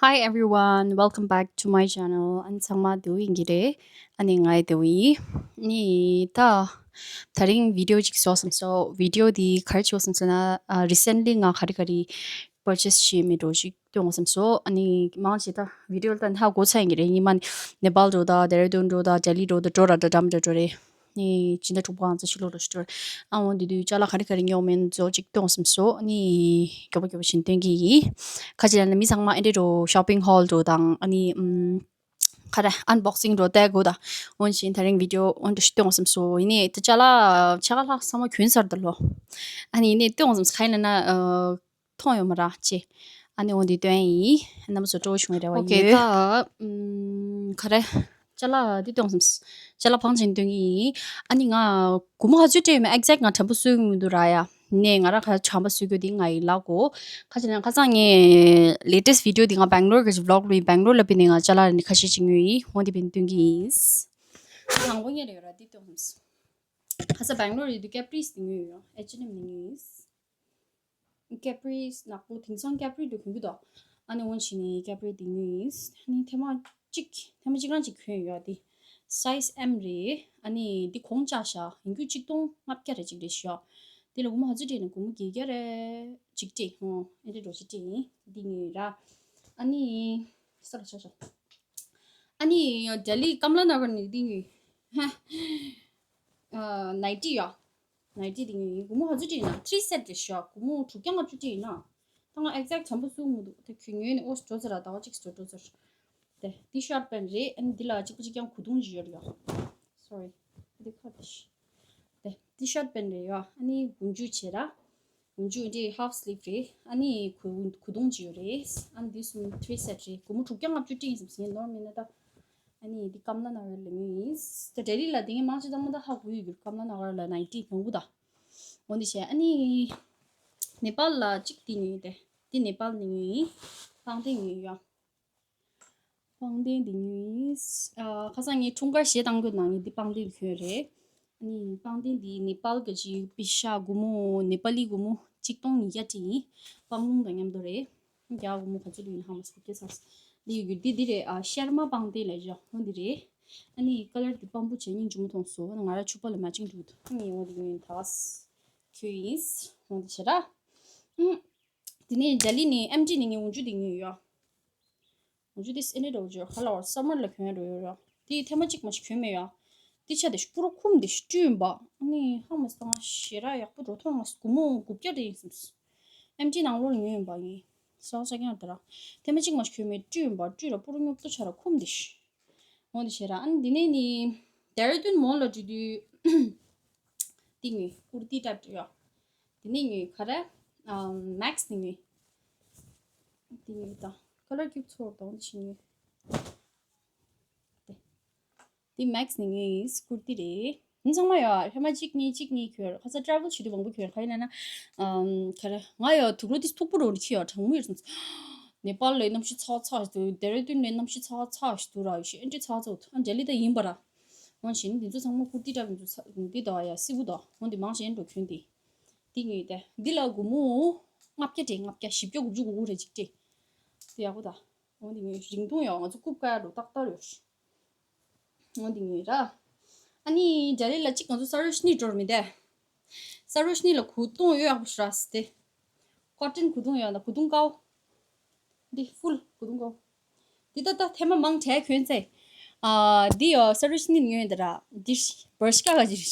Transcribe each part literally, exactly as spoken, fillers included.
Hi everyone, welcome back to my channel. ཨ་ནི་ཚང་མ་བདེ་པོ་ཡིན་གྱི་རེད། ཨ་ནི་ང་ཡི་བདེ་པོ་ཡིན། ཨ་ནི་ད་ད་རིང་བི་ཌི་ཡོ་ཅིག་བཟོ་བསམ་སོང་། བི་ཌི་ཡོ་འདི་ག་རེ་བྱེད་དགོས་བསམ་སོང་ན། ཨ་རི་སེན་ལི་ང་ག་རེ་ག་རེ་པར་ཆེས་བྱས་མེད་འགྲོ་ཞིག་སྟོན་དགོས་བསམ་སོང་། ཨ་ནི་མང་ཆེ་ད་བི་ཌི་ཡོ་ལ་ད་ཧ་གོ་ཚར་ཡིན་གྱི་རེད། ཉི་མ་ནི་ནེ་པཱལ་འགྲོ་ད་ཌེ་ར་ཌུན་འགྲོ་ད་ལྡི་ལི་འགྲོ་ད་འགྲོ་ར་འདྲ་འདྲ་འགྲོ་རེད། ནི་སྤྱི་ཟླ་དྲུག་པ་ང་ཚོ་ཕྱི་ལོགས་འགྲོ་ཞིག་འགྲོ་རེད། ཨ་འོ་འདི་དུས་ཅ་ལག་ག་རེ་ག་རེ་ཉོ་མིན་ཚོ་གཅིག་སྟོན་བསམ་སོང་། ནི་མགྱོགས་པོ་མགྱོགས་པོ་བྱིན་སྟོན་གྱི་ཡིན། ཁ་ཅིག་ལ་ནི་མི་ཚང་མ་ཨེ་འདྲ་འགྲོ་ཤོ་པིང་ཧོལ་འགྲོ་དང་ཨ་ནི་ཨམ། ག་རེ་ཨན་བོག་སིང་འགྲོ་བལྟ་དགོས་ད། འོན་ཅིག་ད་རིང་བི་ཌི་ཡོ་འོ་འདྲ་ཞིག་སྟོན་བསམ་སོང་། ཡིན་ནི་ད་ཅ་ལག་ཕྱེད་ཀ་ལྷག་ཚང་མ་གྱོན་ཚར་ད་ལོ། ཨ་ནི་ཡིན་ནི་སྟོན་བསམ་སོང་། ག་ཡིན་ལབ་ན་ཨ། མཐོང་ཡོད་མ་རེད་ཅེ། ཨ་ནི་འོ་འདི་སྟོན་ཡིན། རྣམ་པ་ཚོ་སྤྲོ་བོ་བྱུང་བའི་རེ་བ་ཡོད། ཨོ་ཁེ་ད། ཨམ། ག་རེ། ཅ་ལག་འདི་སྟོན་བསམ། ཅ་ལག་ཕངས་ཅན་སྟོན་གྱི་ཡིན། ཨ་ནི་ང་སྒོར་མོ་ག་ཚོད་སྤྲད་ཡོད་མེད་ཨེག་ཛེག་ང་དྲན་པ་གསོས་ཀྱི་མི་འདུག་ར་ཡ། ནས་ང་རང་ག་དྲན་པ་གསོས་རྒྱུ་འདི་ང་ཡི་ལག་གོ། ཁ་ཅིག་ན་ཁ་སང་ངས་ལེ་ཊེ་སི་ཊི་བི་ཌི་ཡོ་འདི་ང་སྦེང་ལོར་གི་བི་ལོག་རེད། སྦེང་ལོར་ལ་ཕེབས་ནས་ང་ཅ་ལག་ར་ནི་ཁ་ཤས་ཅིག་ཉོས་ཡིན། འོ་འདི་ཕེབས་ནས་སྟོན་གྱི་ཡིན། དང་པོ་ཉེ་རེ་ཡོད་ར་འདི་སྟོན་བསམ། ཁ་སང་སྦེང་ལོར་ཡོད་དུས་ཀེ་པི་རིས་འདི་ཉོས་ཡོད། ཨེཆ་ཨེན་ཨེམ་འདི་ཉོས་ཡིན། ཀེ་པི་རི་ནག་པོ་དེང་སང་ཀེ་པི་རི་འདུག་གོན་གི་འདུག་ཨ་ནི་འོན་ཕྱིན་ནི་ཀེ་པི་རི་འདི་ཉོས་ཡིན། ཨ་ནི་ཐེངས་མ་གཅིག་ཐེངས་མ་གཅིག་རང་གཅིག་གོན་ཡོད་དེ། སའི་ཛི་ཨེམ་རེད། ཨ་ནི་འདི་གོང་བཅག་བཞག་ཡིན་རྒྱུ་གཅིག་སྟོང་ལྔ་བརྒྱ་རེ་གཅིག་རེད་ཤག་དེ་ལ་སྒོར་མོ་ག་ཚོད་སྤྲད་ན་སྒོར་མོ་བརྒྱད་བརྒྱ་རེ་གཅིག་སྤྲད་ཧོ། ཨེ་འདྲ་འགྲོ་གཅིག་སྤྲད་ཡིན། འདི་ཉོས་ར། ཨ་ནི་ས་ལ་ཆ་ཆ། ཨ་ནི་ལྡི་ལི་ཀམ་ལ་ན་གར་ནས་འདི་ཉོས། ཨ་ནའི་ཊི་ཡ། ནའི་ཊི་འདི་ཉོས་ཡིན། སྒོར་མོ་ག་ཚོད་སྤྲད་ཡིན་ན་ཐི་རི་སེཊ་རེད་ཤག་སྒོར་མོ་དྲུག་བརྒྱ་ལྔ་བཅུ་སྤྲད་ཡིན་ན། ད་ང་ཨེག་ཛེག་དྲན་པ་གསོས་མི་འདུག་དེ་ཁྱོད་ཉོས་ནས་ཨོ་འགྲོ་ཚར་ར། ཟླ་བ་གཅིག་འགྲོ་འགྲོ་ཚར། དེ་འདི་ཤོར་ཊི་པེན་རེད། ཨ་ནི་འདི་ལ་གཅིག་པ་གཅིག་རྐྱང་གོས་ཐུང་ཅིག་ཡོད་རེད་ཡ། སོ་རི། འདི་ཁ་དེ་ཤི། དེ་འདི་ཤོར་ཊི་པེན་རེད་ཡ། ཨ་ནི་གུང་མཇུག་བྱས་ར། གུང་མཇུག་འདི་ཧབ་སི་ལིབ་རེད། ཨ་ནི་གོས་གོས་ཐུང་ཅིག་ཡོད་རེད། ཨ་ནི་འདི་གསུམ་ཐི་རི་སེཊ་རེད། སྒོར་མོ་དྲུག་བརྒྱ་ལྔ་བཅུ་སྤྲད་ཡིན་བསམ་སོང་། ནོར་མེད་ན་ད། ཨ་ནི་འདི་ཀམ་ལ་ན་གར་ལ་ཉོས་ཡིན། ད་ལྡི་ལི་ལ་དེ་ངས་མང་ཆེ་ཚང་མ་ད་ཧ་གོ་ཡོད་རྒྱུ། ཀམ་ལ་ན་གར་ལ་ནའི་ཊི་མང་པོ་ད། འོ་འདི་བྱས་ཨ་ནི་ནེ་པཱལ་ལ་གཅིག་འདི་ཉོས་ཏེ། འདི་ནེ་པཱལ་ནས་ཉོས་ཡིན། པང་གདན་ཉོས་ཡོད། པང་གདན་འདི་ཉོས་ཡིན། ཨ་ཁ་སང་ངས་འཁྲུངས་སྐར་གཞས་བཏང་དགོས་ནང་ངས་འདི་པང་གདན་གྱོན་རེད། ཨ་ནི་པང་གདན་འདི་ནེ་པཱལ་གི་ཅིག་པེ་ཤ་སྒོར་མོ་ནེ་པ་ལི་སྒོར་མོ་གཅིག་སྟོང་ཉིས་བརྒྱ་སྤྲད་ཡིན། པང་ལུང་དང་མཉམ་དུ་རེད། རྒྱ་སྒོར་མོ་ག་ཚོད་ལོས་ཡིན་ཧ་མ་སོ་སྐད་ཚ། འདི་ཡོད་རྒྱུ་འདི་འདི་རེད། ཨ་ཤར་མ་པང་གདན་ལ་བཞག་འོ་འདི་རེད། ཨ་ནི་ཀ་ལར་འདི་སྤམ་པོ་བྱས་སྙིང་རྗེ་མོ་མཐོང་སོང་། ང་རང་ཕྱུ་པ་ལ་མ་ཅིང་འགྲིག་འདུག་ཨ་ནི་འོ་འདི་ངས་ད་ག་ས་ཁྱོད་ཡིན། འོ་འདི་བྱས་ར། ཨུམ། དེ་ནས་ལྡི་ལི་ནས་ཨེམ་ཊི་ནས་ངས་འོག་འཇུག་དེ་ཉོས་ཡོད། འོག་འཇུག་དེ་ཨེ་འདྲ་འདྲ་བོ་ཅིག་ཧ་ལ་བར་སམ་མར་ལ་གྱོན་ཡ་འགྲོ་ཡོད་ར། དེ་ཐེངས་མ་གཅིག་མ་ཞིག་གྱོན་མེད་ཡ། དེ་ཆ་དེ་ཤི་པུ་རོ་ཁུམ་དེ་ཤི་བཀྲུས་ཡིན་པ། ཨ་ནི་ཧ་མ་སི་ཏང་ཞེ་ར་ཡག་པོ་འགྲོ་ཐོང་མ་སི། སྒོར་མོ་དགུ་བརྒྱ་རེ་ཡིན་སམ་སི། ཨེམ་ཊི་ནང་ལོགས་ལ་ཉོས་ཡིན་པ་ཡིན། སོ་ས་ཀྱང་དེ་ར། ཐེངས་མ་གཅིག་མ་ཞིག་གྱོན་མེད་བཀྲུས་ཡིན་པ། བཀྲུས་ར་པུ་རོ་ཉོབ་ཏོ་ཆ་ར་ཁུམ་དེ་ཤི། འོ་འདི་བྱས་ར། ཨ་ནི་འདི་ནས་ནི་ཌེ་ར་ཌུན་མོལ་ལ་འགྲོ་དུས་འདི་ཉོས། ཀུར་ཏི་ཊའིབ་ཡོད། འདི་ནས་ཉོས། ག་རེ། ཨམ། མེག་སི་ནས་ཉོས། འདི་ཉོས་དང་ཀ་ལར་ཀྱུབ་ཚོར་དང་འདི་ཞིག་ཉོས། འདི་མེག་སི་ནས་ཉོས་ཡིན། ཀུར་ཏི་རེད། འདི་ཚང་མ་ཡོད། ཧེ་མ་གཅིག་གཉིས་གཅིག་གཉིས་གྱོན། ཁ་ས་ཊ་རེ་ཝལ་བྱེད་དུས་མང་པོ་གྱོན། ག་ཡིན་ན་ན། ཨམ། ག་རེ། ང་ཡོད་དུག་ལོག་དེ་མཐུག་པོ་རང་འཁྱེར་ཡོད། གྲང་མོ་ཡོད་སོང་། ནེ་པཱལ་ལ་གནམ་གཤིས་ཚ་ཚ་ཞིག་འདུག་ཌེ་ར་ཌུན་ལ་གནམ་གཤིས་ཚ་ཚ་ཞིག་འདུག་ར། ཡོད་ཤི་ཨེ་འདྲ་ཚ་ཚ་འདུག་ཨ་ལྡི་ལི་ད་ཡིན་པ་ར། འོན་ཀྱང་འདི་ཚོ་ཚང་མ་ཀུར་ཏི་ཊའིབ་འདུག་ས་འདི་ད་ཡ་སི་བུ་ད། འོན་ཏེ་མང་ཆེན་འགྲོ་གྱོན་དེ། འདི་ཉོས་ཏེ། འདི་ལ་སྒོར་མོ་ལྔ་བརྒྱ་སྤྲད། ལྔ་བརྒྱ། བཞི་བརྒྱ་དགུ་བཅུ་གོ་དགུ་རེ་གཅིག་སྤྲད། དེ་ཡག་པོ་ད། འོ་འདི་ཉོས། རིང་ཐུང་ཡོད། ང་ཚོ་རྐུབ་ཀ་ཡ་འགྲོ་ཏག་ཏག་ཡོད། འོ་འདི་ཉོས་ར། ཨ་ནི་ལྡི་ལི་ལ་གཅིག་ང་ཚོ་ས་རོ་ཤི་ནི་འགྲོ་ར་མི་དེ། ས་རོ་ཤི་ནི་ལ་གོས་ཐུང་ཡོད་ཡག་པོ་ཞེ་དྲག་སི་དེ། ཀོ་ཊོན་གོས་ཐུང་ཡོད་ན་གོས་ཐུང་ཀའོ། འདི་ཕུལ་གོས་ཐུང་ཀའོ། འདི་ད་ད་ཐེངས་མ་མང་དྲགས་གྱོན་ཚེ། ཨ་འདི་ཡོ་ས་རོ་ཤི་ནི་ཉོས་འདི་ར། འདི་བར་ཤི་ཀ་ག་ཅི་རེད།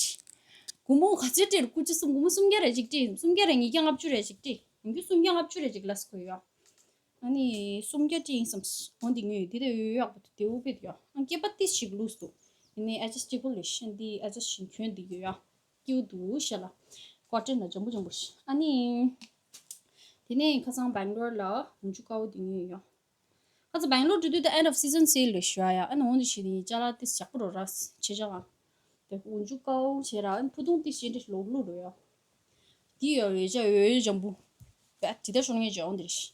སྒོར་མོ་ག་ཚོད་སྤྲད། སྐུ་ཅི་གསུམ། སྒོར་མོ་སུམ་བརྒྱ་རེ་གཅིག་སྤྲད། སུམ་བརྒྱ་རེ་ཉིས་བརྒྱ་ལྔ་བཅུ་རེ་གཅིག་སྤྲད། ཡིན་རྒྱུ་སུམ་བརྒྱ་ལྔ་བཅུ་རེ་གཅིག་ལས་གོ་ཡོ། ཨ་ནི་སུམ་བརྒྱ་སྤྲད་ཡིན་བསམ། འོ་འདི་ཉོས་ཡོད། འདི་ད་ཡོད་ཡོད་ཡག་པོ་འདུག་བདེ་པོ་དཔེ་འདུག་ཡ། ཨ་སྐེད་པ་ཏིས་ཞིག་ལུས་འདུག་ཡིན་ནའི་ཨེ་ཇེ་སི་ཊེ་བལ་རེད་ཤག་འདི་ཨེ་ཇེ་སི་ཊི་ཞིག་གྱོན་འདི་ཡོད་ཡ། སྐྱིད་པོ་འདུག་ཤ་ལ། ཀོ་ཊོན་ལ་འཇམ་པོ་འཇམ་པོ་ཞིག་ཨ་ནི། དེ་ནས་ཁ་སང་སྦེང་ལོར་ལ་འོག་འཇུག་ཀའོ་འདི་ཉོས་ཡོད། ཁ་སང་སྦེང་ལོར་འགྲོ་དུས་ད་end of season sale རེད་ཤག་ཡ། ཨ་ནི་འོ་འདི་ཞིག་ནི་ཅ་ལག་ཏིས་ཡག་པོ་རོ་ར་ཆེ་ཆ་ག་དེ་འོག་འཇུག་ཀའོ་བྱས་ར། ཨ་ནི་ཕུ་ཐུང་ཏིས་ཅི་འདྲ་ལོག་ལུག་རོ་ཡ། འདི་ཡོད་ཡོད་ཅ་ཡོད་ཡོད་འཇམ་པོ། བ་ཇི་ལྟར་ཤོར་ངེས་ཅ་འོ་འདི་རེད་ཤག་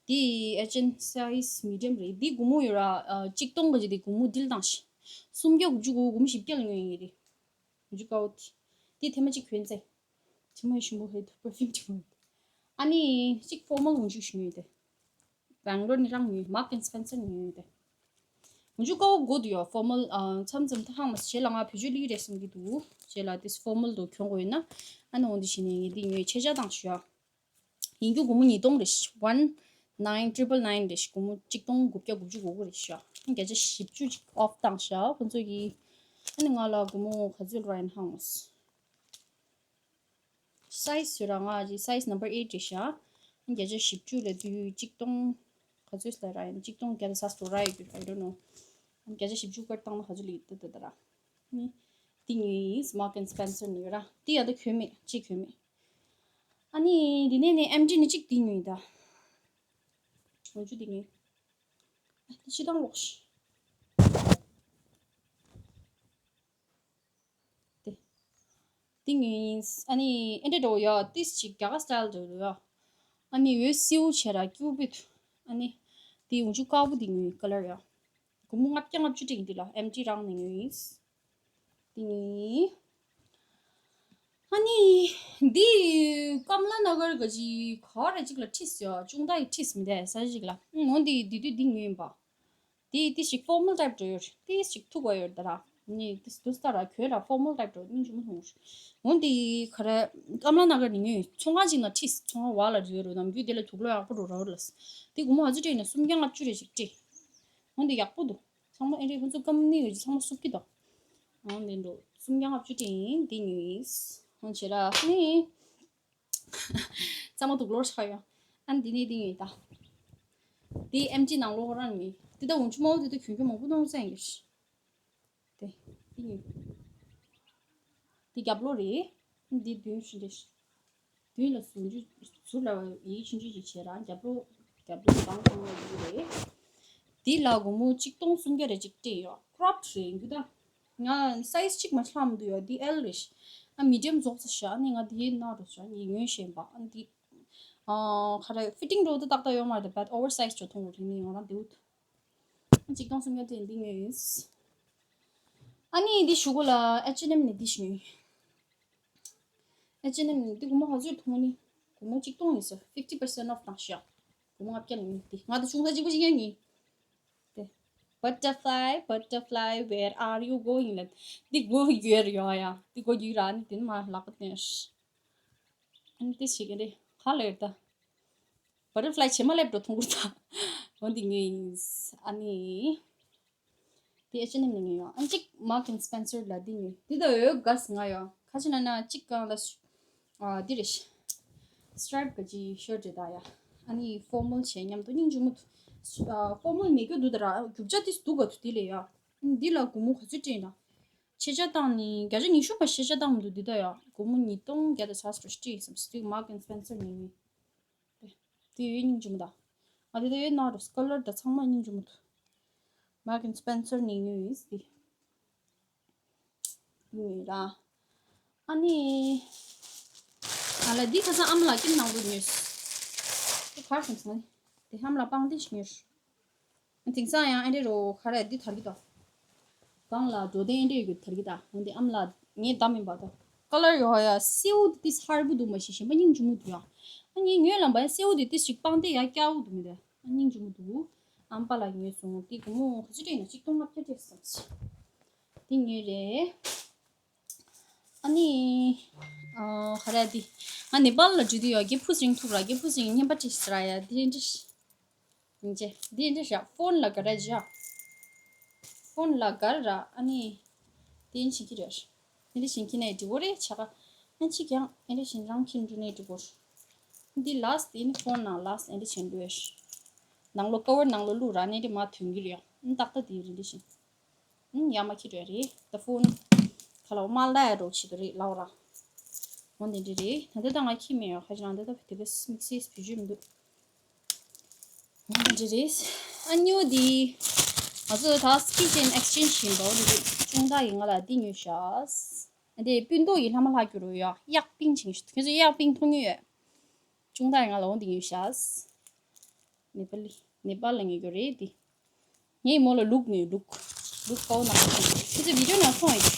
འདི་ཨེ་ཅན་སའི་ཛི་མི་ཌི་ཡམ་རེད། འདི་སྒོར་མོ་ཡོད་ར། ཨ་གཅིག་སྟོང་ག་ཅིག་འདི་སྒོར་མོ་ཌིལ་བཏང་ཤག་སུམ་བརྒྱ་དགུ་བཅུ་གོ་དགུ། སྒོར་མོ་བཞི་བརྒྱ་ལ་ཉོས་ཡིན་རེད། འཇུག་ཀའོ་ཏི། འདི་ཐེངས་མ་གཅིག་གྱོན་ཚེ། ཆི་མོ་ཞིམ་པོ་ཧེ་དུ་པར་ཕིའུམ་ཆི་མོ་ཡོད། ཨ་ནི་གཅིག་ཕོར་མལ་འོག་འཇུག་ཞིག་ཉོས་ཏེ། Wrangler ནི་རང་ཉོས། Marks and Spencer ནི་ཉོས་ཏེ། འུ་ཅུ་ཀའོ་གོ་དུ་ཡོད། ཕོར་མལ་ཨ་མཚམས་མཚམས་ཐང་མ་བྱེད་ལ་ང་བེད་སྤྱོད་ལི་རེད་བསམ་གྱི་འདུག་བྱེད་ལ་དེ་ཕོར་མལ་དུ་གྱོན་དགོས་ཡིན་ན། ཨ་ནི་འོང་དེ་བྱས་ནས་ངས་འདི་ཉོས། ཆེ་ཆ་དང་ཤོག་ཡིན་རྒྱུ་སྒོར་མོ་ཉིས་སྟོང་རེད་ཤག One nine triple nine རེད་ཤག་སྒོར་མོ་གཅིག་སྟོང་དགུ་བརྒྱ་དགུ་བཅུ་གོ་དགུ་རེད་ཤག་བརྒྱ་ཆ་བཞི་བཅུ་ཅིག་off བཏང་ཤག་ཁོ་ཚོ་གིས། ཨ་ནི་ང་ལ་སྒོར་མོ་ག་ཚོད་རག་ཡིན་ཧང་སི་ཡ་ཡོད་ར། ང་ཅི་size number eight རེད་ཤག་བརྒྱ་ཆ་བཞི་བཅུ་ལ་དུས་གཅིག་སྟོང་ག་ཚོད་ལ་རག་ཡིན། གཅིག་སྟོང་བརྒྱ་དང་ས་སུ་རག་ཡོད་རྒྱུ། I don't know. བརྒྱ་ཆ་བཞི་བཅུ་ཀར་བཏང་ན་ག་ཚོད་ལ་ཡོད་ད་ད་ད་ར། ནི་འདི་ཉོས་ཡིན། Marks and Spencer ནས་ཡོད་ར། འདི་ཡང་ད་གྱོན་མེད། ཅི་གྱོན་མེད། ཨ་ནི་འདི་ནས་ནི་M G ནས་གཅིག་འདི་ཉོས་ཡིན་ད། འོ་ཅུ་འདི་ཉོས། ཨ་འདི་ཕྱི་ཐང་ལོག་ཤི། དེ། འདི་ངའི་ཨ་ནི་ཨེ་འདྲ་འདྲ་བོ་ཡོད། ཏིས་ཅིག་རྒྱ་གར་style འདྲ་བོ་ཡོད། ཨ་ནི་འོད་སེའུ་བྱས་ར་ཀྱུ་པིད། ཨ་ནི་འདི་འུ་ཅུ་དཀར་པོ་འདི་ངའི་color ཡོད། སྒོར་མོ་ལྔ་བརྒྱ་ལྔ་བཅུ་སྤྲད་འདི་ལ་M G རང་ནས་ངའི། འདི་ངའི། ཨ་ནི་འདི་ཀམ་ལ་ན་གར་ག་ཅི་ག་རེ་ཅིག་ལ་ཁྲིས་ཡོད། ཅུང་ད་ཡི་ཁྲིས་མི་འདུག་ས་ཅིག་ལ། ཨང་འོ་འདི་འདི་དུས་འདི་ངའི་ཡིན་པ། དེ་དེ་ཞིག་formal type འགྲོ་ཡོད་རེད། དེ་ཞིག་ཐུག་པ་ཡོད་ད་ར། ནི་དེ་དུས་ད་ར་གྱོན་ར་formal type འགྲོ་སྙིང་རྗེ་མོ་མཐོང་རེད། འོན་ཏེ་ག་རེ་ཀམ་ལ་ན་གར་ནི་ངའི་ཚོང་ཁང་ཅིག་ན་ཁྲིས། ཚོང་ཁང་བ་ལ་རེད་རོ། ནམ་རྒྱུན་དེ་ལ་དུག་ལོག་ཡག་པོ་འགྲོ་ར་ར་ལ། དེ་སྒོར་མོ་ག་ཚོད་སྤྲད་ན་སུམ་བརྒྱ་ལྔ་བཅུ་རེ་ཞིག་སྤྲད། འོན་ཏེ་ཡག་པོ་འདུག་ཚང་མ་ཨེ་རེད། ཁོང་ཚོ་ཀམ་ནི་ཡོད་ཅིག་ཚང་མ་སུབ་ཀི་འདུག་འོན་ཏེ་འགྲོ་སུམ་བརྒྱ་ལྔ་བཅུ་སྤྲད་ཡིན། དེ་ཉོས་ཡིན། འོན་བྱེད་ར་ནི། ཚང་མ་དུག་ལོག་ཆགས་ཡོད། ཨ་ནི་འདི་ནས་འདི་ཡིན་ད། འདི་M G ནང་ལོགས་རང་ཡིན། འདི་ད་འུ་ཆུ་མོ་འདི་ད་གྱོན་གྱོན་མང་པོ་གནང་ས་ཡིན་གྱི། དེ་འདི་ཡིན། འདི་རྒྱབ་ལོགས་རེད། འདི་མདུན་ཞིག་རེད། མདུན་ལ་ཟུར་འཇུ་ཟུར་ལ་ཡིག་ཆུང་ཆུང་ཞིག་བྱས་ར། རྒྱབ་ལོགས་རྒྱབ་ལོགས་གང་གང་ལ་ཡོད་རེད། འདི་ལ་སྒོར་མོ་གཅིག་སྟོང་སུམ་བརྒྱ་རེ་གཅིག་སྤྲད་ཡོད། cropped རེད་འདི་ད། ང་size གཅིག་མ་ལྷག་མི་འདུག་ཡ། འདི་L རེད། ཨ་medium རྫོགས་ཚར་ཤག་ཨ་ནི་ང་འདི་ན་རུ་ཤག་ངས་ཉོས་ཤེས་པ། ཨ་འདི་ཨ་ག་རེ་fitting འགྲོ་འདི་ཏག་ཏག་ཡོད་མ་རེད། but oversize ཅོ་མཐོང་རུ་རིང་ནི་ང་རང་འདི་འུ་ཐུ། གཅིག་སྟོང་སུམ་བརྒྱ་དེ་འདི་ཉོས་ཡིན། ཨ་ནི་འདི་གཞུག་གུ་ལ་H and M ནས་འདི་ཞིག་ཉོས་ཡིན། H and M ནས་འདི་སྒོར་མོ་ག་ཚོད་མཐོང་ནི། སྒོར་མོ་གཅིག་སྟོང་ཡིན་ཟེར། fifty percent off བཏང་ཤག་སྒོར་མོ་ལྔ་བརྒྱ་ལ་ཉོས་འདི། ང་ད་ཆུང་ས་གཅིག་པ་གཅིག་རྐྱང་ཡིན། དེ། Butterfly, butterfly, where are you going? ལབ། འདི་སྒོ་རྒྱུ་རེད་ཡོང་ཡ། འདི་སྒོ་རྒྱུ་ར་ནི་དེ་ནི་མ་ལག་པ་བསྟན། ཨ་ནི་དེ་ཞིག་རེད། ག་ལེར་ད། Butterfly བྱེ་མ་ལེབ་འགྲོ་མཐོང་གུར་ད། འོ་འདི་ངའི་ཨ་ནི། དེ་H and M ནས་ཉོས་ཡོད། ཨ་གཅིག་Marks and Spencer ལ་འདི་ཉོས། འདི་ད་འོས་དགའ་སི་ང་ཡོད། ཁ་ཅིག་ན་ན་གཅིག་གང་ལ་སུ། ཨ་འདི་རེད། Stripe ག་ཅི་shirt རེད་ད་ཡ། ཨ་ནི་formal བྱས་མཉམ་དུ་སྙིང་རྗེ་མོ་འདུག་ཨ་formal མེད་རྒྱུ་འདུག་ད་ར། རྒྱུ་ཆ་དེ་སྡུག་ག་འདུག་དེ་ལས་ཡ། འདི་ལ་སྒོར་མོ་ག་ཚོད་སྤྲད་ན། ཆེ་ཆ་བཏང་ནི་བརྒྱ་ཆ་ཉི་ཤུ་བ་ཆེ་ཆ་བཏང་མི་འདུག་འདི་ད་ཡ། སྒོར་མོ་ཉིས་སྟོང་བརྒྱ་དང་ས་སུ་སྤྲད་བསམ་སི་ཏིག Marks and Spencer ནས་ཉོས། དེ་ཡོད་སྙིང་རྗེ་མོ་ད། ང་དེ་ད་ཡོད་ན་རུ་color ད་ཚང་མ་སྙིང་རྗེ་མོ་འདུག Marks and Spencer ནས་ཉོས་ཡིན་སི་ཏིག་ཡོད་ར། ཨ་ནི། ཨ་ལ་འདི་ཁ་སང་ཨ་མ་ལགས་ཀྱི་ནང་དུ་ཉོས། དེ་གར་སོང་སོང་། དེ་ཨ་མ་ལགས་པང་གདན་ཞིག་ཉོས། དེང་སང་ཡང་ཨེ་འདྲས་རོ་ཁ་ར་འདི་དར་གི་ད། གང་ལ་འགྲོ་དེ་ཨེ་འདྲས་ཡོད་གི་དར་གི་ད། འོན་ཏེ་ཨ་མ་ལགས་ངས་བདམས་མིན་པ་ད། color ཡོ་ཧ་ཡ་སེའུ་འདི་ཧར་པོ་འདུག་མ་གཞི་གཞན་པ་སྙིང་རྗེ་མོ་འདུག་ཡ། ཨ་ངས་ཉོས་ལ་འབའ་སེའུ་འདི་ཏི་ཞིག་པང་དེ་ཡ་སྐྱ་བོ་འདུག་མི་དེ། ཨ་སྙིང་རྗེ་མོ་འདུག་ཨམ་པ་ལགས་ཉོས་སོང་། དེ་སྒོར་མོ་ག་ཚོད་སྤྲད་ན་གཅིག་སྟོང་ལྔ་བརྒྱ་སྤྲད་སོང་། དེ་ཉོས་རེད། ཨ་ནི། ཨ་ག་རེ་དེ། ང་ནེ་པཱལ་ལ་འགྲོ་དུས་ཡོད་རྒྱལ་ཕུ་སིང་ཐུག་ར་རྒྱལ་ཕུ་སིང་བརྙན་པར་བྲིས་ཟེར་ར་ཡ་དེ་འདྲ་ཞིག་ཡིན་ཅེ། དེ་འདྲ་ཞིག་ཕོན་ལ་ག་རེ་བྱ། ཕོན་ལ་གར་ར་ཨ་ནི། དེ་འདྲ་ཞིག་གི་རེད། དེ་འདྲ་ཞིག་གི་ནས་འགྲིག་གོ་རེད་ཆ་ག་ཨ་ཅིག་ཀྱང་ཨེ་འདྲ་ཞིག་རང་ཁྱིམ་འགྲོ་ནས་འགྲིག་གོ་འདི་ལ་སི་དེ་ནི་ཕོན་ནང་ལ་སི་ཨེ་འདྲ་བྱེད་འགྲོ་ཡ་ནང་ལོ་ཀ་བར་ནང་ལོ་བླུག་ར་ནས་འདྲ་མ་ཐོན་གི་རེད་ཡ། ཨ་ཏག་ཏག་དེ་རེད་འདྲ་ཞིག་ཨུམ། ཡ་མ་ཁྱི་འདྲ་རེད། ད་ཕོན་ཁ་ལ་མ་ལ་ཡ་འགྲོ་བྱེད་དུ་རེད་ལའོ་ར། འོ་འདི་འདྲ་རེད། ད་ལྟ་ད་ང་ཁྱི་མེད་ཡ། ཁ་ཅིག་ནང་ད་ལྟ་དེ་ག་སི་མིག་སིས་བུ་ཇུ་མི་འདུག་འོ་འདི་འདྲ་རེད། ཨ་ཉོ་འདི། ང་ཚོ་ད་སི་ཀིན་ཨེག་སི་ཅེན་ཇི་བྱེད་འདུག་འདི་རེད། ཅུང་ད་ཡིན་ང་ལ་འདི་ཉོས་ཤག་འདི་སྤུན་ཏོ་ཡི་ལྷ་མ་ལྷ་རྒྱུ་རུ་ཡ་གཡག་པིང་ཆིང་ཤུ། ཁྱེད་ཚོ་གཡག་པིང་མཐོང་མྱོང་ཡོད། ཅུང་ད་ཡིན་ང་ལ་འོ་འདི་ཉོས་ཤག་ནེ་པ་ལི། ནེ་པ་ལ་ངེས་རྒྱུ་རེད་དེ། ངའི་མོ་ལ་ལུག་ངས་ལུག་ལུག་པའོ་ནང་ཁྱེད་ཚོ་བི་ཌིའོ་ནང་མཐོང་ཡོད།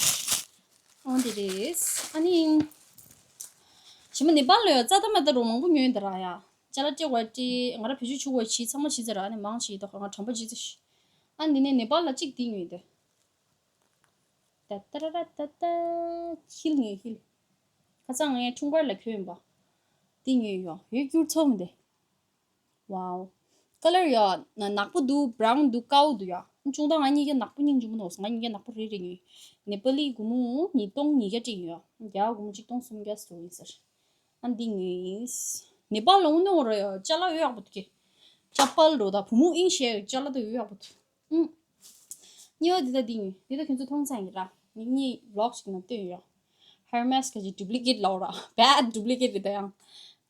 འོ་འདི་རེད། ཨ་ནི། ཞི་མ་ནེ་པ་ལ་ཡོད་རྩ་ད་མ་ད་རུ་མང་པོ་ཉོས་འདི་ར་ཡ། ཅ་ལག་སྤྲད་དགོས་སྤྲད། ང་རང་བེད་སྤྱོད་བྱེད་དགོས་བྱས། ཚང་མ་བྱས་ཚར་ར། ཨ་ནི་མང་ཆེ་ད་ཁོ་ང་དྲན་པ་བརྗེད་ཚར་ཤག་ཨ་འདི་ནས་ནེ་པཱལ་ལ་གཅིག་འདི་ཉོས་ཏེ། ད་ད་ར་ར་ད་ད། ཧིལ་ཉོས་ཧིལ། ཁ་སང་ངས་འཁྲུངས་སྐར་ལ་གྱོན་པ། འདི་ཉོས་ཡོ། ཡོད་སྐྱུར་ཚོམ་དེ། ཝའོ། ཀ་ལར་ཡོ། ནག་པོ་འདུག་བྷ་རའུན་འདུག་ཀའོ་འདུག་ཡ། ཅུང་ད་ང་གཉིས་ཀ་ནག་པོ་སྙིང་རྗེ་མོ་འདུག་ང་གཉིས་ཀ་ནག་པོ་རེ་རེ་ཉོས། ནེ་པ་ལི་སྒོར་མོ་ཉིས་སྟོང་ཉིས་བརྒྱ་སྤྲད་ཡོད། རྒྱ་སྒོར་མོ་གཅིག་སྟོང་སུམ་བརྒྱ་སུ་ཡིན་ཟེར། ཨ་འདི་ཉོས། ནེ་པཱལ་ལ་འོ་ནོ་རེ་ཅ་ལག་ཡོད་ཡག་པོ་འདུག་གི་ཅ་པལ་རོ་ད་བུ་མོ་ཨིན་ཤེས་ཅ་ལག་ད་ཡོད་ཡག་པོ་འདུག་ཨུམ། གཉིས་པ་འདི་ད་འདི་ཉོས། འདི་ད་ཁྱོད་ཚོ་མཐོང་ཚད་ཡིན་ར། ངས་གཉིས་ཝི་ལོག་ཞིག་ནང་བཏོན་ཡོད། ཧེར་མེ་སི་ག་ཅིག་ཌུབ་ལི་ཀེ་ཊི་ལབ་ར། བེཌ་ཌུབ་ལི་ཀེ་ཊི་རེད་ད་ཡང་།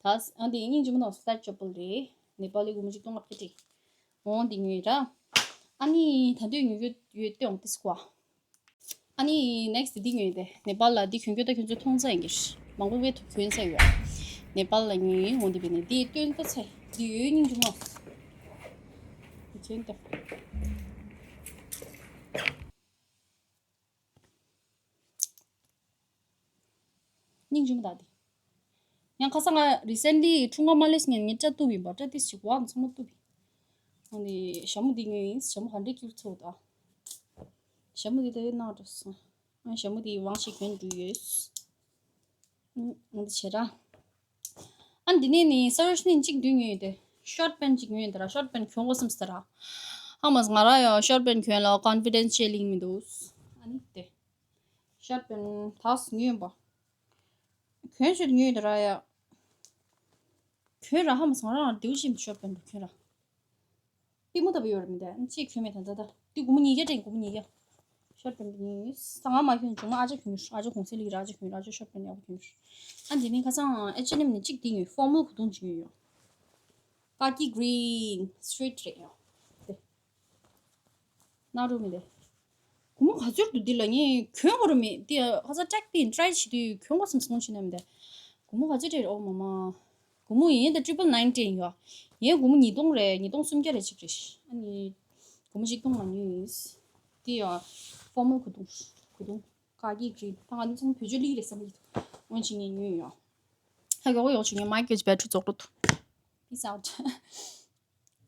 ད་ཨ་འདི་སྙིང་རྗེ་མོ་ནོ་སི་ཊ་ཅ་པལ་རེད། ནེ་པཱལ་ལི་སྒོར་མོ་གཅིག་སྟོང་ལྔ་བརྒྱ་སྤྲད། འོ་འདི་ཉོས་ར། ཨ་ནི་ད་འདོད་ཉོ་རྒྱུ་ཡོད་ལྟོས་འོང་ཏིས་ཀོ། ཨ་ནི་ནེག་སི་ཊི་འདི་ཉོས་ཏེ། ནེ་པཱལ་ལ་འདི་གྱོན་རྒྱུ་ད་ཁྱོད་ཚོ་མཐོང་ཚད་ཡིན་གྱི། མང་པོ་བས་ཐུག་གྱོན་ས་ཡོད། ནེ་པཱལ་ལ་ཉོས། འོ་འདི་བས་ནས་འདི་སྟོན་ཏོ་ཚེ། འདི་ཡོད་སྙིང་རྗེ་མོ། འདི་གྱོན་ཏོ། སྙིང་རྗེ་མོ་ད་འདི། ཡང་ཁ་སང་ང་རི་སེན་ལི་འཁྲུངས་སྐར་མ་སླེབས་སྔོན་ངས་སྐྲ་གཏུབ་ཡིན་པ། སྐྲ་ཏིས་ཞིག་ཝང་ཚང་མ་གཏུབ་ཡིན། འོ་ནི་ཞྭ་མོ་འདི་ཉོས་ཡིན། ཞྭ་མོ་ཧན་ཌེ་ཌི་ཀིལ་ཚོགས་ད། ཞྭ་མོ་འདི་ད་ཡོད་ནང་འགྲོ་སོང་། ཨ་ཞྭ་མོ་འདི་ཝང་ཞིག་གྱོན་འགྲོ་ཡོད། ཨ་འདི་བྱེད་ར། ཨ་འདི་ནས་ནི་ས་རོ་ཤི་ནི་གཅིག་འདི་ཉོས་ཏེ། ཤོར་ཊི་པེན་ཊི་གཅིག་ཉོས་ཏེ་ར། ཤོར་ཊི་པེན་ཊི་གྱོན་དགོས་བསམ་སྟེ་ར། ཧ་མ་ང་རང་ཡང་ཤོར་ཊི་པེན་ཊི་གྱོན་ལ་ཀོན་ཕི་ཌེན་སི་ཅེ་ལིང་མི་འདུག་ཨ་ནི་དེ། ཤོར་ཊི་པེན་ཊི་དག་ཉོས་པ། གྱོན་ཤོར་ཉོས་ཏེ་ར་ཡ། གྱོན་ར་ཧ་མ་ང་རང་ལ་འདིའུ་ཞིམ་ཤོར་ཊི་པེན་ཊི་གྱོན་ར། པུས་མོ་ལྟ་བུ་ཡོད་རེད་མི་འདུག་ཅིག་གྱོན་མེད་ད་ད་ད། འདི་སྒོར་མོ་ཉིས་བརྒྱ་སྤྲད། སྒོར་མོ་ཉིས་བརྒྱ། ཤོར་ཊི་པེན་ཊི་ཉོས། ད་ང་མ་གྱོན་བྱུང་། ང་ཨ་ཅག་གྱོན་ཡོད། ཨ་ཅག་གུང་སེང་ལི་ར། ཨ་ཅག་གྱོན་ཡོད། ཨ་ཅག་ཤོར་ཊི་པེན་ཊི་ཡག་པོ་གྱོན་ཡོད། ཨ་འདི་ནི་ཁ་སང་ཨེཆ་ཨེན་ཨེམ་ནས་གཅིག་འདི་ཉོས་ཡོད། ཕོར་མལ་གོས་ཐུང་གཅིག་ཉོས་ཡོད། ཀ་ཀི་གྷི་རིན་སི་ཊི་རེད་ཡོད། དེ། ན་རུ་མི་ལེ། སྒོར་མོ་ག་ཚོད་འདུག་འདི་ལ་ངས་གྱོན་དགོས་རུ་མེད། འདི་ཁ་སང་ཊེག་པི་ཡིན་ཊི་རའི་བྱེད་དུས་གྱོན་དགོས་བསམ་སོང་ཕྱིན་ནས་མི་འདུག་སྒོར་མོ་ག་ཚོད་སྤྲད་རེད། ཨོ་མ་མ། སྒོར་མོ་ཡིན་ད་ཊི་རི་པལ་ནའིན་སྤྲད་ཡོད། ཡིན་སྒོར་མོ་ཉིས་སྟོང་རེད། ཉིས་སྟོང་སུམ་བརྒྱ་རེད་ཅིག་རེད། ཨ་ནི་སྒོར་མོ་གཅིག་སྟོང་མ་ཉོས་ཡིན། དེ་ཡང་ཕོར་མལ་གོས་ཐུང་། གོས་ཐུང་། ཀ་ཀི་གྷི་རིན། ད་ང་ནི་ཚང་མ་བེད་སྤྱོད་ལེགས་རེད་བསམ་གྱི་འདུག་སྔོན་ཆད་ངས་ཉོས་ཡོད། ཧ་གོ་གོ་ཡོང་བྱུང་། ངའི་མའིག་གི་བེ་ཊི་རི་རྫོགས་འགྲོ་འདུག Peace out.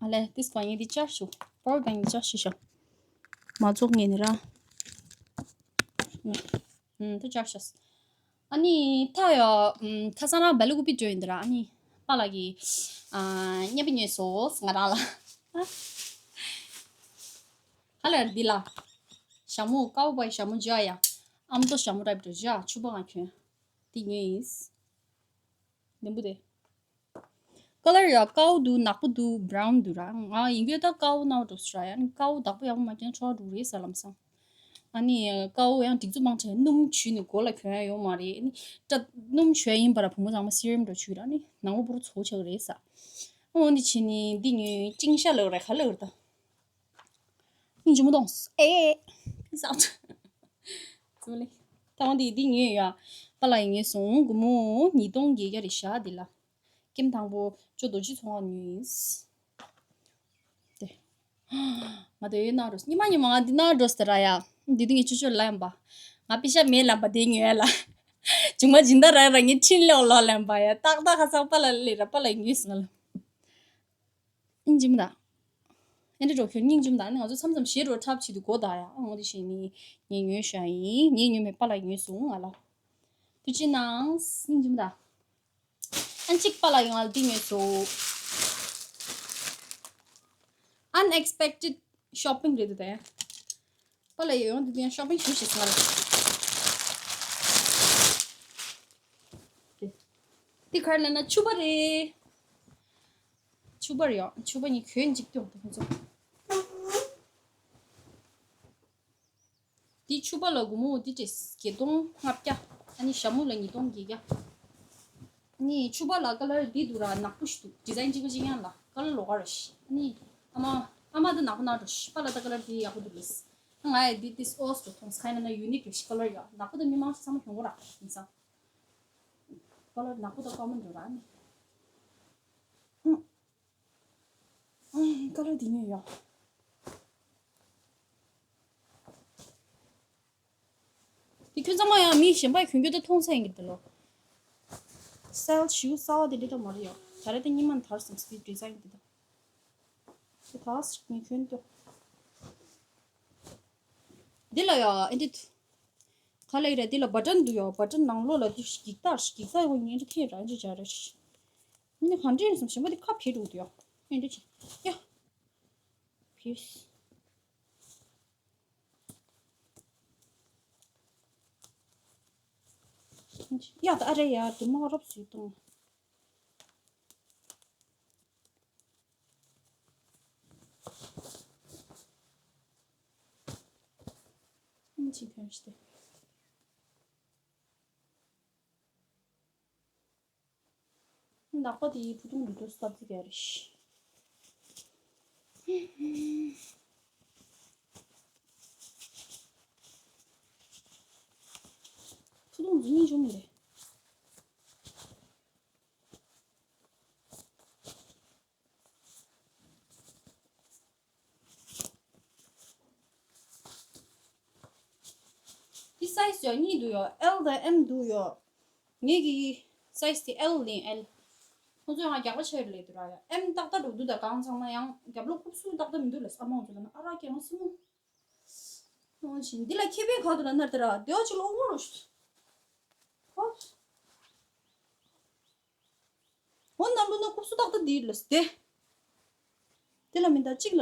ཨ་ལས་ཏིས་ཀོ་ངས་འདི་ཅར་ཞུ། པ་ཝར་བེང་འདི་ཅར་ཞུ་ཤོག་མ་རྫོགས་ངས་ནི་ར། ཨུམ། ད་ཅར་ཤོག་ཨ་ནི་ད་ཡོ། ཨུམ། ཁ་སང་རང་སྦེལ་ཀོབ་འགྲོ་ཡིན་འདི་ར། ཨ་ནི་པཱ་ལགས་ཀྱིས་ཨ་བརྙན་པར་ཉོས་སོང་ང་རང་ལ། ག་ལེར་འདི་ལ། ཞྭ་མོ་ཀའོ་བོའི་ཞྭ་མོ་འཇའ་ཡ། ཨ་མདོ་ཞྭ་མོ་རབ་འགྲོ་འཇའ་ཕྱུ་པ་ང་གྱོན། འདི་ཉོས་ཡིན། ནེམ་བུ་དེ། ཀ་ལར་ཡ་ཀའོ་འདུག་ནག་པོ་འདུག་བྷ་རའུན་འདུག་ར། ང་ཡིན་གྱི་ད་ཀའོ་ནང་འགྲོ་སྲ་ཡ། ཨ་ནི་ཀའོ་བདག་པོ་ཡག་པོ་མ་ཀྱང་ཆོག་འགྲོ་རེད་ས་ལམ་སང་། ཨ་ནི་ཀའོ་ཡང་སྒྲིག་འཛུགས་མང་ཆེ་སྣུམ་བྱུགས་ནས་མགོ་ལ་གྱོན་ཡ་ཡོད་མ་རེད། ཨ་ནི་ད་སྣུམ་བྱུགས་ཡ་ཡིན་པ་ར་བུ་མོ་ཚང་མ་སི་རམ་འདྲ་བྱུགས་ར། ཨ་ནི་ནང་ལོགས་པོ་རུ་ཚོ་ཆགས་རེད་ས། འོ་འདི་བྱས་ནི་འདི་ཉོས། ཅིང་ཤ་ལབ་རེད་ག་ལབ་རེད་ད། སྙིང་རྗེ་མོ་གཏོང་། ཨེ། ཕིས་ཨའུཊ། ཙུ་ལེ། ད་འོ་འདི་འདི་ཉོས་ཡ། པཱ་ལགས་ཉོས་སོང་། སྒོར་མོ་ཉིས་སྟོང་བརྒྱད་བརྒྱ་རེད་ཤག་འདི་ལ། ཀེམ་དང་པོ་ཅོ་རྡོ་རྗེ་ཚོང་ཁང་ཉོས་ཡིན། དེ། ང་དེ་ཡོད་ན་རོ། ཉི་མ་ཉི་མ་ང་འདི་ན་འགྲོ་སྟེ་ར་ཡ། འདི་དུས་ངས་ཅོ་ཅོ་ལ་ཡམ་པ། ང་པེ་ཤ་མེད་ལམ་པ་དེ་ཉོས་ལ། ཅུང་མ་སྦྱིན་བདག་ར་ར་ངས་ཁྲིན་ལོག་ལོག་ལམ་པ་ཡ། ཏག་ཏག་ཁ་སང་པཱ་ལགས་ལས་ར་པཱ་ལགས་ཉོས་སོང་ང་ལ། སྙིང་རྗེ་མོ་ད། ཨེ་འདྲ་འགྲོ་ཁྱོད་སྙིང་རྗེ་མོ་ད། ཨ་ནི་ང་ཚོ་མཚམས་མཚམས་ཞེ་དྲག་འཁྲབ་བྱེད་དུས་གོ་ད་ཡ། ཨ་འོ་དེ་བཞིན་ནི་ངས་ཉོས་ཤག་ཡིན། ངས་ཉོས་མེད་པཱ་ལགས་ཉོས་སོང་ང་ལ། ཐུགས་རྗེ་གནང་། སྙིང་རྗེ་མོ་ད། ཨ་གཅིག་པཱ་ལགས་ཡིན་ང་ལ་འདི་ཉོས་སོང་། Unexpected shopping རེད་འདུག་ད་ཡ། པཱ་ལགས་ཡོང་དུས་དེ་ཡང་ཤོ་པིང་ཞུ་ཞིག་ང་ལ། འདི་ག་རེ་ལབ་ན་ཕྱུ་པ་རེད། ཕྱུ་པ་རེད་ཡོ། ཕྱུ་པ་གཉིས་གྱོན་གཅིག་ཏུ་ཡོང་དུས་ཁོང་ཚོ། འདི་ཕྱུ་པ་ལ་སྒོར་མོ་འདི་སྤྲད་བརྒྱད་སྟོང་ལྔ་བརྒྱ། ཨ་ནི་ཞྭ་མོ་ལ་ཉིས་སྟོང་བརྒྱད་བརྒྱ། ནི་ཕྱུ་པ་ལ་ཀ་ལར་འདི་འདུག་ར། ནག་པོ་ཞིག་འདུག་ཌི་ཛའིན་གཅིག་པ་གཅིག་རྐྱང་ལ་ཀ་ལར་ལོགས་ཀ་རེད་ཤག་ཨ་ནི་ཨ་མ་ཨ་མ་ད་ནག་པོ་ནག་འགྲོ་ཤག་པཱ་ལགས་ད་ཀ་ལར་འདི་ཡག་པོ་འདུག་ལབ། ང་ཡ་འདི་ཏིས་ཨོས་འགྲོ་མཐོང་ཁ་ཡིན་ན་ཡུ་ནིག་རེད་ཤག་ཀ་ལར་ཡ། ནག་པོ་ད་མི་མང་ཤོས་ཚང་མ་གྱོན་གོ་ར་ཡིན་ཙང་། ཀ་ལར་ནག་པོ་ད་ཀ་མོན་འགྲོ་ར་ནི། ཨུ། ཨུ། ཀ་ལར་འདི་ཉོས་ཡོ། འདི་ཁྱོད་ཚང་མ་ཡང་མི་གཞན་པ་གྱོན་རྒྱུ་དེ་མཐོང་ས་ཡིན་གྱི་འདུག་ལོ། སེལ་ཞུ་ས་བ་དེ་འདྲ་མ་རེད་ཡོ། ད་རེས་དེ་ཉི་མ་དར་སོང་། སི་ཌི་ཛའིན་དེ་དང་། དེ་དག་ངས་གྱོན་ཏོ། འདི་ལ་ཡ་ཨེ་འདི། ག་ལེ་རེད། འདི་ལ་བ་ཊན་འདུག་ཡ། བ་ཊན་ནང་ལོགས་ལ་འདི་འགྱིག་དར་འགྱིག་དར་ཡོང་ཉིན་རེ་ཐེ་ར་འཇི་བྱ་རེ། འདི་ག་འདྲ་ཡིན་སམ་ཞིམ་པོ་འདི་ཁ་བྱེད་འགྲོ་འདུག་ཡ། ཨེ་འདི་ཅི་ཡ། བྱེད། ཡ་ད་ཨ་རེ་ཡ་དེ་མ་རབ་སུས་བཏང་། ཨ་མ་ཅིག་ཕན་ཞིག་སྟེ། ནག་པ་དེའི་ཕུ་ཐུང་འདི་ཚོ་སྟབས་ཀྱི་རེད། ཕུ་ཐུང་འདི་གཉིས་བྱུང་མི་རེད། འདི་སའི་ཛི་ཡང་གཉིས་འདུག་ཡོ། ཨེལ་དང་ཨེམ་འདུག་ཡོ། ངེད་ཀྱི་སའི་ཛི་དེ་ཨེལ་ཡིན་ཨེལ། ཁོང་ཚོས་ང་རྒྱག་པ་ཆེ་རུ་ལས་འདུག་ར་ཡ། ཨེམ་ཏག་ཏག་འགྲོ་འདུག་ད་གང་ཚང་མ་ཡང་རྒྱབ་ལོགས་རྐུབ་སུ་ཏག་ཏག་མི་འདུག་ལས་ཨ་མ་ཁོང་ཚོ་ལ་ན་ཨ་ར་ཀྱང་སུ་མོ། ཨོ་ཞིང་འདི་ལ་ཁེ་ཕན་ག་དུ་ལ་ནར་དེ་ར་དེ་བ་ཅིག་ལ་ཨོ་རུ་ཤུ། ཧོ། འོ་ན་ལུ་ན་རྐུབ་སུ་ཏག་ཏག་འདི་ལ་སྟེ། དེ་ལ་མི་འདའ་གཅིག་ལ།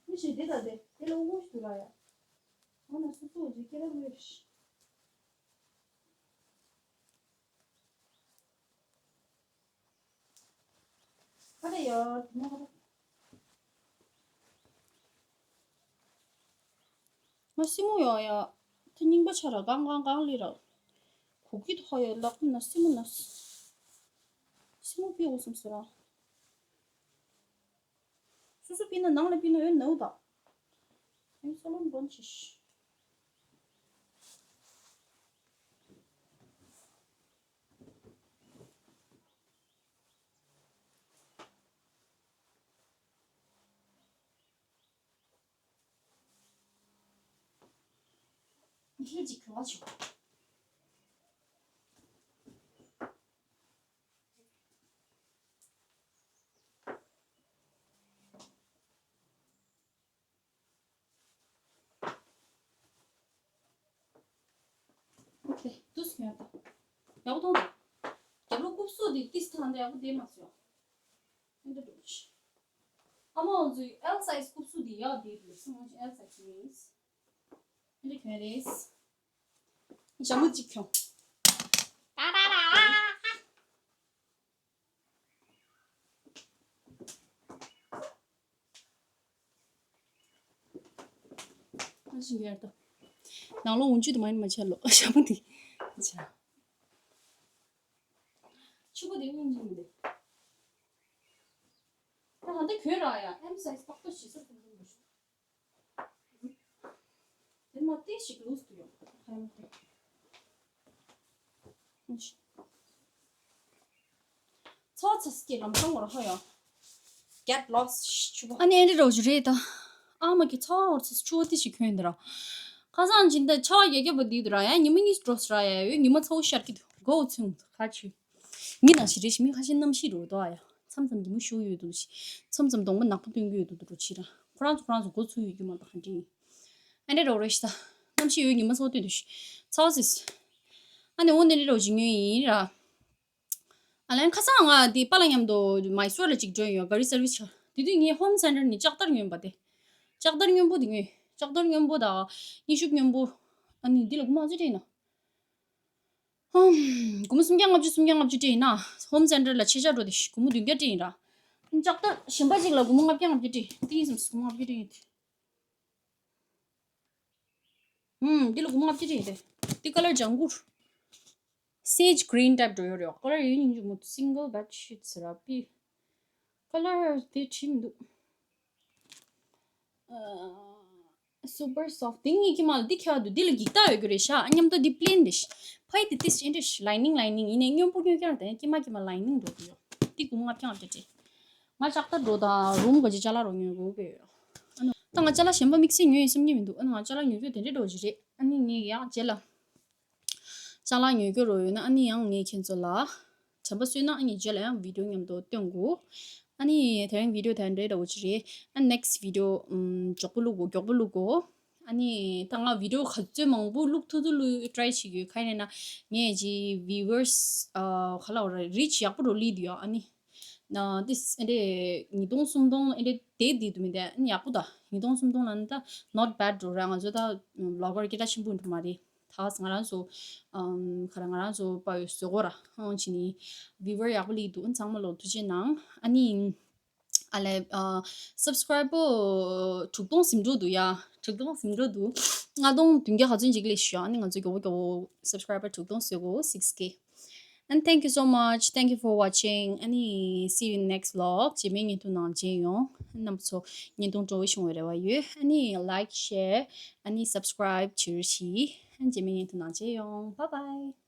མི་ཞིག་དེ་དང་དེ་དེ་ལ་དབུ་ཞུ་ར་ཡ། འོ་ན་སུ་སུ་འོ་ཇི་ཁྱེད་རང་ལོས། ཨ་རེ་ཡ་དེ་མ་ཧ་ར། ང་སྲིང་མོ་ཡོང་ཡ། ཐ་རྙིང་པ་ཆ་ར་གང་གང་གང་ལི་ར། གུ་གི་ཐོ་ཡ་ལག་ན་སྲིང་མོ་ན། སྲིང་མོ་པི་འོ་སམ་སོ་ར། སུ་སུ་པི་ན་ནང་ལ་པི་ན་ཡོད་ནའུ་ད། ཨེམ་སོ་ལོན་བོན་ཆི་ཤི། ཁྱེད་ཀྱིས་གོ་བ་བྱུང་། ཨོ་ཁེ། དུས་སུ་ཡོད་ད། ཡག་པོ་མཐོང་ད། རྒྱབ་ལོགས་རྐུབ་སུ་དེ་ཏིས་ཐང་དེ་ཡག་པོ་དེ་མ་སོ། ཨེ་འདྲ་འགྲོ་གི། ཨ་མ་འོ་ཚོའི་ཨེལ་སའི་ཛི་རྐུབ་སུ་དེ་ཡག་དེ་རེད་སོང་ཨེལ་སའི་ཛི་ཡིན། ཨེ་འདྲ་གྱོན་རེད། ཞྭ་མོ་གཅིག་གྱོན། ད་ད་ད། ཨ་ཞིག་ཡར་ལྟ། ནང་ལོགས་འོང་ཆུ་དུ་མ་ཡིན་མ་ཆད་ལོ་ཞྭ་མོ་དེ། ཆ། ཆུ་བོ་དེ་སྙིང་རྗེ་མི་འདུག་ད་ང་འདི་གྱོན་ར་ཡ་ཨེམ་སའི་ཛི་ཏག་ཏག་ཞིག་ས་ཐུང་ཐུང་འདུག་དེ་མ་ཏི་ཞིག་ལུས་ཏུ་ཡོད། ཧམ་ཏེ། ཚོ་ཚ་སྐྱེ་ལམ་སང་བར་ཧོ་ཡོང་། Get lost ཆུ་བོ། ཨ་ནི་ཨེ་འདྲ་རོ་ཞུ་རེད་ད། ཨ་མ་གི་ཚ་བར་ཚ་ཆུ་བོ་ཏི་ཞིག་གྱོན་འདི་ར། ཁ་སང་ཅིན་ད་ཆ་བ་རྒྱ་རྒྱ་བ་འདི་འདི་ར་ཡ་ཉི་མ་གཉིས་འགྲོ་ས་ར་ཡ་ཡོད། ཉི་མ་ཚ་བོ་ཤར་གི་འདུག་གོ་ཚུན་ཁ་ཆུ། མི་ནང་བཞིན་རེ་ཞིག་མི་ཁ་ཤས་གནམ་གཤིས་རོ་དོ་ཨ་ཡ། མཚམས་མཚམས་ཉི་མ་ཤོར་ཡོད་འདུག་ཞིག་མཚམས་མཚམས་གདོང་པ་ནག་པོ་སྟོན་གྱི་ཡོད་འདུག་འདུག་རོ་ཕྱི་ར། ཁོ་རང་ཚོ་ཁོ་རང་ཚོ་འགོ་ཚུགས་ཡོད་རྒྱུ་མ་གཏོགས་ག་འདྲ་ཡིན། ཨ་འདྲ་རོ་རེ་ཞིག་ད། གནམ་གཤིས་ཡོད་ཉི་མ་ཚ་བོ་སྟོན་འདུག་ཞིག་ཚ་བོ་ཟིས། ཨ་ནི་འོ་འདི་འདྲ་རོ་ཞིག་ཉོས་ཡིན་ར། ཨ་ལན་ཁ་སང་ང་འདི་པཱ་ལགས་མཉམ་དུ་མའི་སོར་ལ་ཅིག་འགྲོ་ཡོད་ག་རི་སར་བིས་ཆ། དེ་དུས་ངས་ཧོམ་སེན་ཊར་ནས་ལྕགས་དར་ཉོས་པ་དེ། ལྕགས་དར་སྔོན་པོ་དེ་ཉོས། ལྕགས་དར་སྔོན་པོ་དང་། དབྱིངས་ཤུགས་སྔོན་པོ། ཨ་ནི་འདི་ལ་དགུ་མ་ཅི་སྤྲད་ན། ཧམ། སྒོར་མོ་སུམ་བརྒྱ་ལྔ་བཅུ་སུམ་བརྒྱ་ལྔ་བཅུ་སྤྲད་ཡིན་ན། ཧོམ་སེན་ཊར་ལ་ཆེ་ཆ་འགྲོ་དེ་སྒོར་མོ་བདུན་བརྒྱ་སྤྲད་ཡིན་ར། ལྕགས་དར་གཞན་པ་ཅིག་ལ་སྒོར་མོ་ལྔ་བརྒྱ་ལྔ་བཅུ་སྤྲད་ཡིན། དེ་ཡིན་སོང་སྒོར་མོ་ལྔ་བརྒྱ་སྤྲད་ཡིན་དེ། ཧུམ། འདི་ལ་སྒོར་མོ་ལྔ་བཅུ་སྤྲད་ཡིན་དེ། འདི་ཀ་ལར་ལྗང་གུ། Sage green type འགྲོ་ཡོད་རེད། ཀ་ལར་ཡིན་ཡིན་ཅུ་མོ་single bed sheets ར་པི། ཀ་ལར་དེ་བྲིས་མི་འདུག་ཨ། Super soft དེ་ངའི་ཁྱི་མ་ལ་འདི་ཁྱག་འདུག་འདི་ལ་འགྱིག་རྟགས་ཡོད་རྒྱུ་རེད་ཤག་མཉམ་དུ་འདི་པི་ལེན་འདི་ཤི། ཕ་ཡི་དེ་ཏིས་ཨེ་འདྲ་ཤི་ལའི་ནིང་ལའི་ནིང་ཡིན་ནའི་སྔོན་པོ་སྔོན་སྐྱར་དེ་ཁྱི་མ་ཁྱི་མ་ལའི་ནིང་འགྲོ་གི་ཡོད། འདི་སྒོར་མོ་ལྔ་བརྒྱ་ལྔ་བརྒྱ་སྤྲད། ང་ལྕགས་དར་འགྲོ་དང་རུམ་ག་ཅི་ཅ་ལག་རོ་ཉོ་དགོས་པས་ཡོད། ཨ་ནི་ད་ང་ཅ་ལག་གཞན་པ་དམིགས་བསལ་ཉོ་ཡིན་བསམ་གྱི་མི་འདུག་ཨ་ནི་ང་ཅ་ལག་ཉོ་རྒྱུ་དེ་འདྲའི་འགྲོ་གི་རེད། ཨ་ནི་ངས་ཡག་རྗེས་ལ། ཅ་ལག་ཉོ་རྒྱུ་རོ་ཡོད་ན་ཨ་ནི་ཡང་ངས་ཁྱེད་ཚོ་ལ་ད་ དམ་པ་གསོས་ན་ཨ་ནི་རྗེས་ལ་ཡང་video མཉམ་དུ་སྟོན་དགོས། ཨ་ནི་དེ་རིང་video དེ་འདྲའི་འདྲ་བོ་ཅིག་རེད། ཨ་next video ཨམ་མགྱོགས་པོ་བླུག་གོ། མགྱོགས་པོ་བླུག་གོ། ཨ་ནི་ད་ང་video ག་ཚོད་མང་པོ་བླུག་ཐུབ་ཐུབ་བླུག་try བྱེད་ཀྱི་ཡོད། ག་ཡིན་ན་ངས་ཅིག་viewers ཨ་ག་ལབ་དགོས་རེད། reach ཡག་པོ་འགྲོ་སླེབས་འདུག་ཡ། ཨ་ནི་ན་this ཨེ་འདྲས་ཉིས་སྟོང་སུམ་སྟོང་ཨེ་འདྲས་དེ་འདི་འདུག་མི་འདུག་ཨ་ནི་ཡག་པོ་ད། ཉིས་སྟོང་སུམ་སྟོང་ལ་ནི་ད་not bad འགྲོ་ར། ང་ཚོ་ད་vlogger སྐད་གྲགས་ཆེན་པོ་འགྲོ་མ་རེད། ད་ང་རང་ཚོ་ཨམ་ག་ར་ང་རང་ཚོ་པ་ཡོད་བཟོ་གོ་ར། ཨང་ཅི་ནི་viewer ཡག་པོ་སླེབས་འདུག་ཨ་ཚང་མ་ལོ་ཐུགས་རྗེ་གནང་། ཨ་ནི་ཨ་ལས་ཨ་subscriber དྲུག་སྟོང་ཟིན་འགྲོ་འདུག་ཡ། དྲུག་སྟོང་ཟིན་འགྲོ་འདུག་ལྔ་སྟོང་བདུན་བརྒྱ་ག་ཚོད་ཅིག་སླེབས་ཤག་ཨ་ནི་ང་ཚོ་མགྱོགས་པོ་མགྱོགས་པོ་subscriber དྲུག་སྟོང་བཟོ་དགོས། six K and thank you so much, thank you for watching. ཨ་ནི་see you in next vlog. རྗེས་མའི་བརྙན་ཐུང་ནང་མཇལ་ཡོང་། རྣམ་པ་ཚོ་བརྙན་ཐུང་སྤྲོ་བོ་བྱུང་བའི་རེ་བ་ཡོད། ཨ་ནི་like, share, ཨ་ནི་subscribe བྱེད་རོགས་གྱིས། ཨ་ནི་རྗེས་མའི་བརྙན་ཐུང་ནང་མཇལ་ཡོང་། Bye bye.